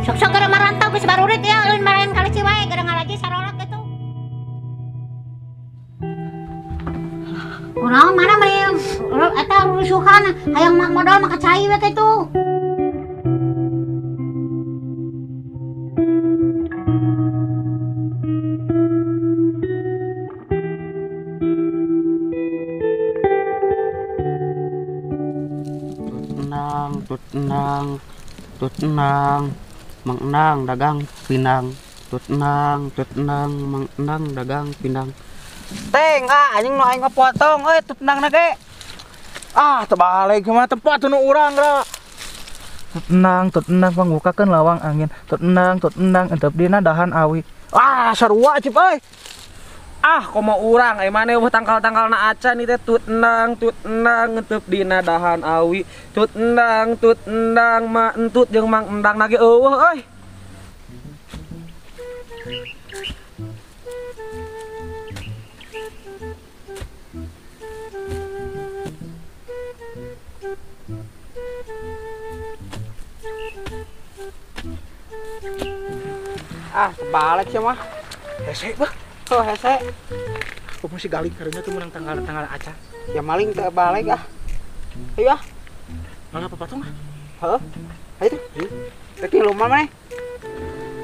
Sok-sok gara marantau geus barurit ya lain marahin kali ciwae gara ngaraji sarolak gitu. Kunaon mana meni eta rusuhan hayang modal mah cai we kitu. Tut nang, tut nang, mang nang dagang pinang, tut nang, mang nang dagang pinang. Teng ah anjing nu aing ngapotong euy tut nang na ge. Ah terbalik mah tempat nu urang ra. Tut nang pangukakeun lawang angin, tut nang entep dina dahan awi. Ah sarua cip euy. Ah komo urang ai maneh eueuh tangkal-tangkalna acan ieu teh tut nang entep dina dahan awi, tut nang ma entut jeung mang endang na ge eueuh euy. Ah balik sia mah. Hese bah. Oh hese. Aku mesti galing karena tuh menang tanggal-tanggal acan. Ya maling teu balik ah. Ayo ah. Malah apa patung ah? Heeh. Ayo tuh. Rek lu maneh?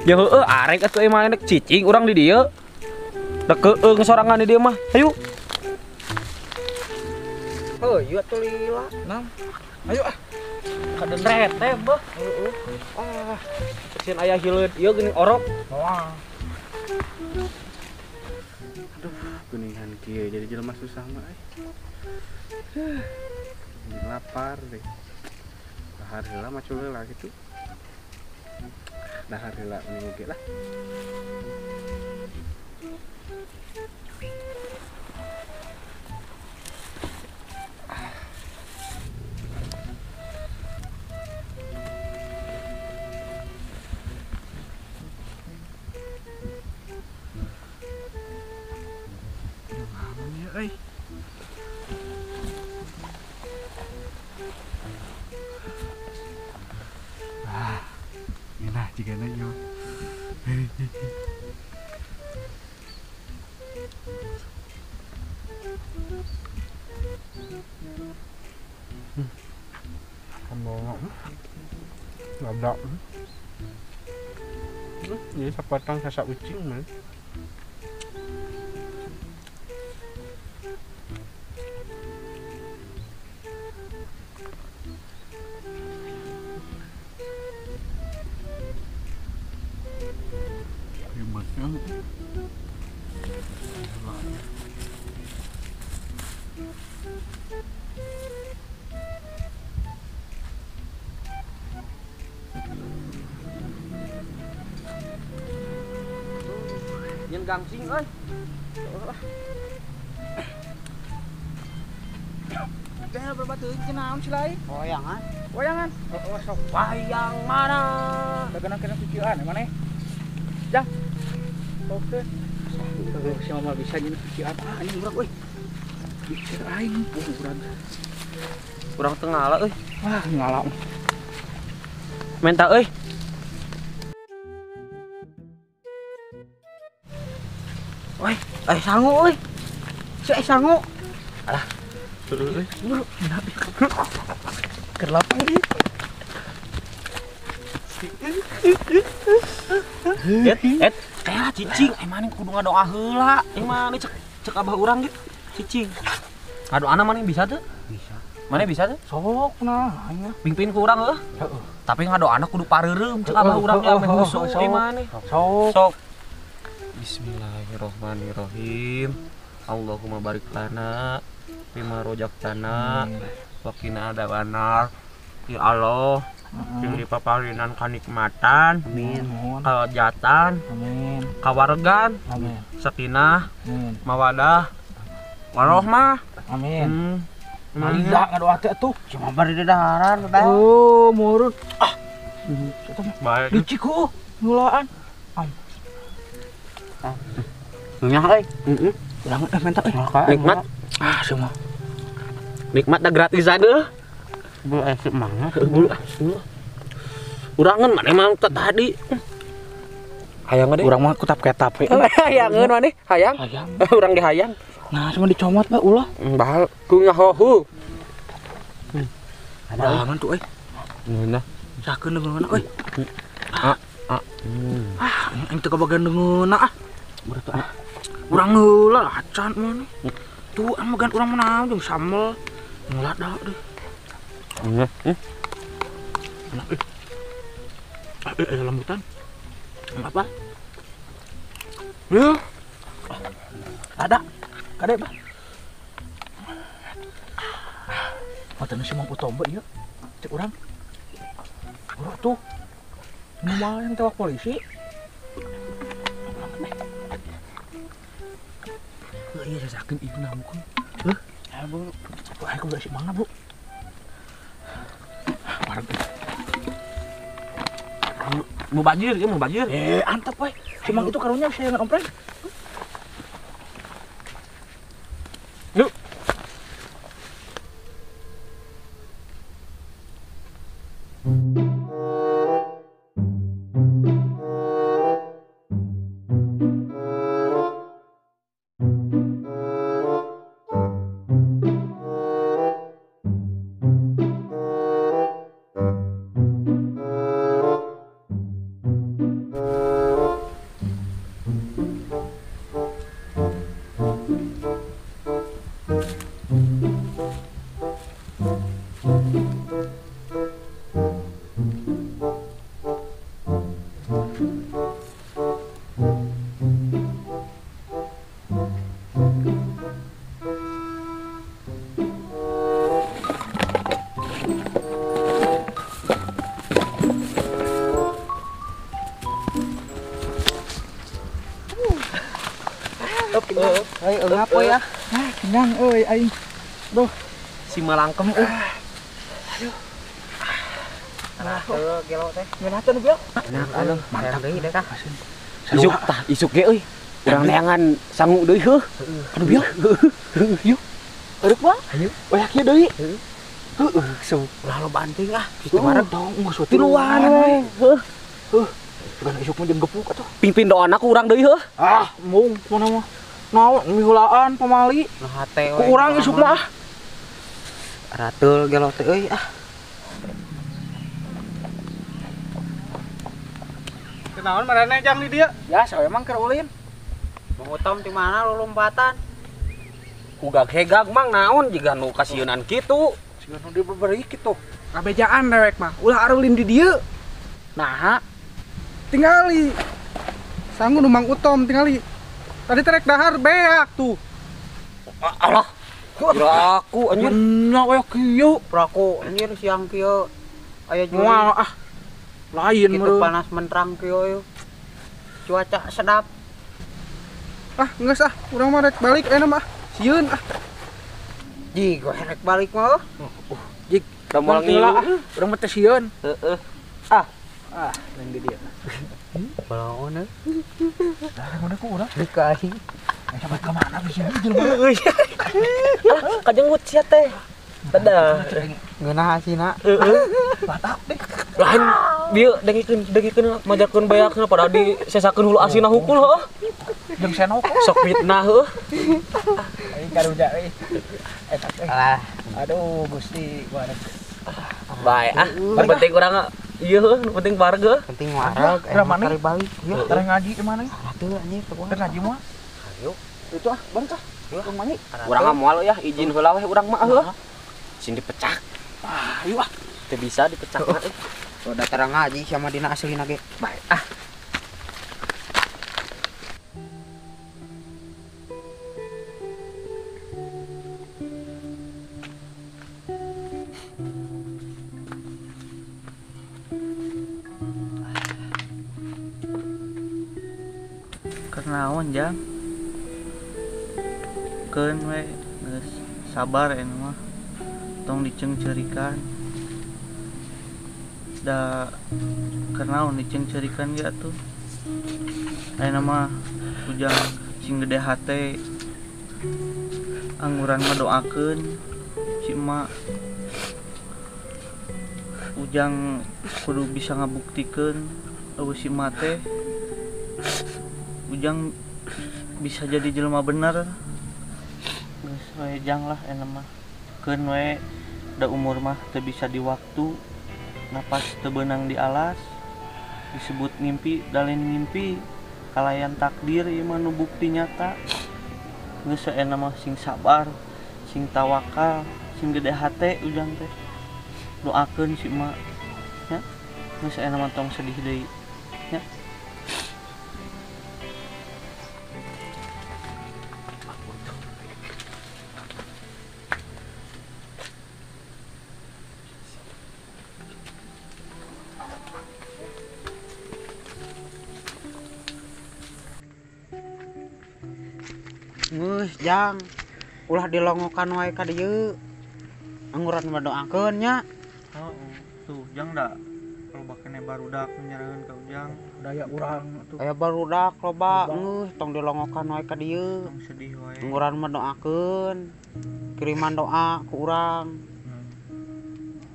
Ya heueuh arek atuh maneh rek cicing urang di dieu. Da keung sorangan di dieu mah. Ayo. Heuh, ieu atuh lila. Nam. Ayo ah. Kaden rete beuh. Heeh. Ah, sieun aya hileud ieu geuning orok. Wah. Aduh, kuningan kieu jadi jelema susah mah euy. Lapar deh. Dahar heula macul heula kitu. Dahar heula mending oge lah. Euy. Ah, ngeunah jigana ieu. Kamu ngabrak. Ini sapotong sasak ucing mah. Nyen gangsing euy. Teh berapa teuing cenah naon si lain? Wayangan. Wayangan. Heeh sok wayang mana? Dagangan kena cucian maneh. Jang. Oke. Si mama bisa nyen cucian. Ah anjing urang euy. Pikir aing urang. Urang teu ngala euy. Wah, ngala. Menta euy. Oi, sangu euy. Si sangu. Alah. Buru, keur lapang ieu. Et, kayak cicing, maneh kudu ngadoa heula. Maneh cek abah urang ge, cicing. Ngadoana maneh bisa teu? Bisa. Maneh bisa teu? Sok nah, aing mah. Pingpin ku urang heuh. Heeh. Tapi ngadoana kudu pareureum cek abah urang ge ame husu maneh. Sok. Sok. Bismillahirrahmanirrahim. Allahumma barik lana fima rojaktana wa qina adzabannar. Ya Allah, sing dipaparinan kanikmatan, amin, kalejatan, amin, kawargan, amin, sakinah, amin, mawadah, warohmah, amin. Malida ngadoa teh atuh. Cuma bari didaharan bae. Oh, murut. Ah. Bae. Licik heuh, nyulaan. Ah. Nyah euy. Heeh. Urang menta euy. Nikmat. Ah, semua. Nikmat da gratisan euy. Bulu semangat. Bulu. Urangan maneh mah tadi. Hayang deh. Urang mah kutap ketap we. Hayangeun maneh, hayang. Hayang. Urang ge hayang. Nah, cuma dicomot bae ulah. Bahal ku ngahohu. Ada tuh euy. Ngeunah. Sakeun deungeunna euy. Ah, ah. Ah, aing teu kabagian deungeunna ah. Urang tuh ah. Urang heula acan maneh. Tuh anu magan urang mah naon jeung sambel. Ngeladak deh. Enak euy. Ah, lembutan. Apa? Ya. Ada. Kade, Bah. Matana si Mang Utombe ieu. Cek urang. Urang tuh. Lumayan tewak polisi. Heuh, ieu sasakeun ieu namukeun. Heuh? Ya, Bu. Wah, aku gak si mana, Bu. Bareng. Mau banjir, ya mau banjir. Antep we. Si Mang itu karunya saya ngan ompreng. Yuk. Euy, apa ya? Ah, kenyang euy aing. Duh, si malangkem euy. Aduh. Nah, heuh gelo teh. Ngeunah teh nu bieu. Enak aduh, mantap deui deh kah. Isuk tah, isuk ge euy. Urang neangan sangu deui heuh. Aduh bieu. Yuk. Eureuk mah. Ayo. Oyak ieu deui. Heuh, sok. Ulah loba anting ah. Kitu bareng dong, geus tiluan we. Heuh. Heuh. Bukan isuk mah jeung gepuk atuh. Pimpin doana ku urang deui heuh. Ah, mung mana mah. Naon mihulaan pamali. Nah hate we. Ku urang isuk mah ah. Ratul gelo teh euy ah. Kenaon marane jang di dieu? Ya, sawe emang keur ulin. Mang Utom di mana lu lompatan? Hugag-hegag mang naon jiga nu kasieunan kitu. Siga nu dibeberi kitu. Kabejaan dewek mah, ulah arulin di dieu. Naha? Tingali. Sangu nu Mang Utom tingali. Tadi terek dahar beak tuh. Alah. Piraku anjir. Nya we kieu. Piraku anjir siang kieu. Aya jurig. Moal ah. Lain kitu panas menterang kieu yeuh. Cuaca sedap. Ah, geus ah, urang mah rek balik ayeuna mah. Sieun ah. Jig, we rek balik mah. Jig, da moal ngilu ah. Urang mah teh sieun. Heeh. Ah. Ah, lain di dieu. Balaon euy. Lah, mana ku urang? Deuk ka aing. Sampai ka mana bisa jelema? Euy. Alah, kajenggut sia teh. Dadah. Ngeunah asina. Heeh. Batak deh. Lain bieu dengikeun majakeun beak pada di sesakeun hulu asina hukul heuh. Jeung senok. Sok fitnah heuh. Aing karunya euy. Eta teh. Aduh Gusti wareg. Bae ah. Nu penting urang ieu heuh, nu penting wareg heuh. Penting wareg mana kari balik. Ieu teh ngaji di mana? Atuh anjir teu Teh ngaji moal. Ayo. Itu ah, bareng ah. Urang mandi. Urang mah moal ya, izin heula weh urang mah heuh. Sing dipecak. Ah, ayo ah. Teu bisa dipecak mah euy. Udah terang ngaji sama dina aslina ge. Bae ah. Kenaon jang? Keun we geus sabar eta mah. Tong diceungceurikan. Da kenaon diceungceurikan ge atuh. Ayeuna mah ujang sing gede hate. Angguran mah doakeun si emak. Ujang kudu bisa ngabuktikeun eueuh si emak teh. Ujang bisa jadi jelema bener. Geus we jang lah eta mah. Keun we da umur mah teu bisa diwaktu. Napas teu beunang di alas. Disebut ngimpi da lain ngimpi kalayan takdir ieu mah nu bukti nyata. Geus we eta mah sing sabar, sing tawakal, sing gede hate ujang teh. Doakeun si emak nya. Geus eta mah tong sedih deui nya. Geus jang, ulah dilongokan wae ka dieu. Angguran mah doakeun nya. Heeh. Tuh jang da loba keneh barudak nyeraheun ka ujang. Daya urang atuh. Aya barudak loba geus tong dilongokan wae ka dieu. Tong sedih wae. Angguran mah doakeun. Kiriman doa ku urang.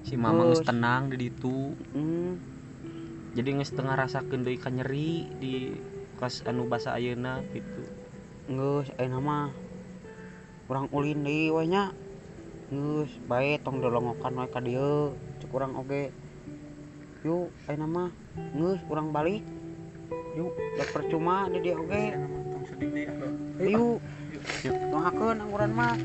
Si mama geus tenang di ditu. Jadi geus teu ngarasakeun deui ka nyeri di kas anu basa ayeuna kitu. Geus ayeuna mah urang ulin deui we nya. Geus bae tong dilongokan wae ka dieu cek urang oge. Yuk ayeuna mah geus urang balik. Yuk da percuma di dieu oge. Tong sedih deui ah. Yuk. Doakeun angguran mah.